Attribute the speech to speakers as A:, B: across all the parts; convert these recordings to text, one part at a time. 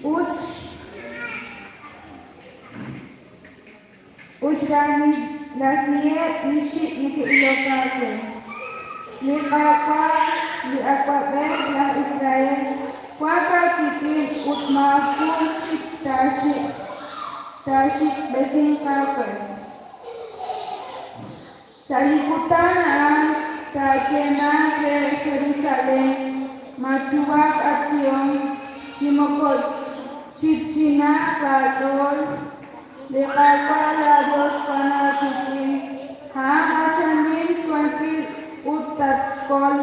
A: Ut ut xraanilasiheb' li xik' neke'ilok aawe. Li Qaawa', li Awab'ej laj Israel, wank aawik'in ut maajun chik taaxik'b'esinq aawe. Sa' li kutan a'an taayeemanq re Jerusalén, Matxuwak, at Sión, chi moko chitchinaaq laach'ool, li Qaawa' laaYos wank aawik'in, a'an q'axal nim xwankil ut tatxkol.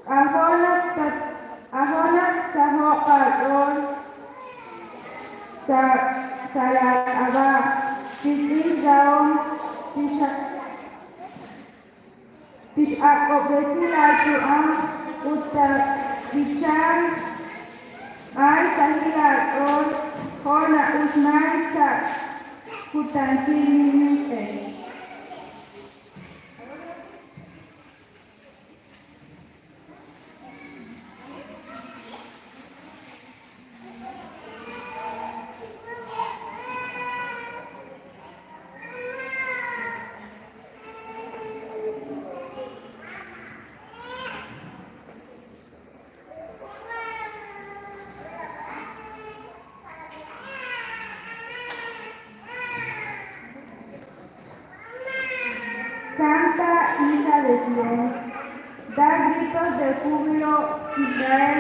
A: K'ajo' naq tsaho'q aach'ool sa' laak'ab'a', rik'in rahom tix'ak'ob'resi laayu'am ut taab'ichanq xb'aan xsahil aach'ool jo' na'uxmank sa' xkutankil li ninq'e. Canta, hija de Sión, da gritos de júbilo, Israel,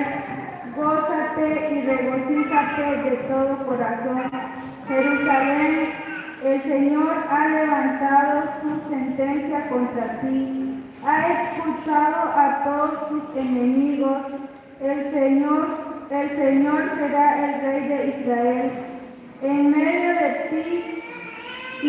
A: gózate y regocíjate de todo corazón. Jerusalén, el Señor ha levantado su sentencia contra ti, ha expulsado a todos tus enemigos. El Señor, el Señor será el Rey de Israel.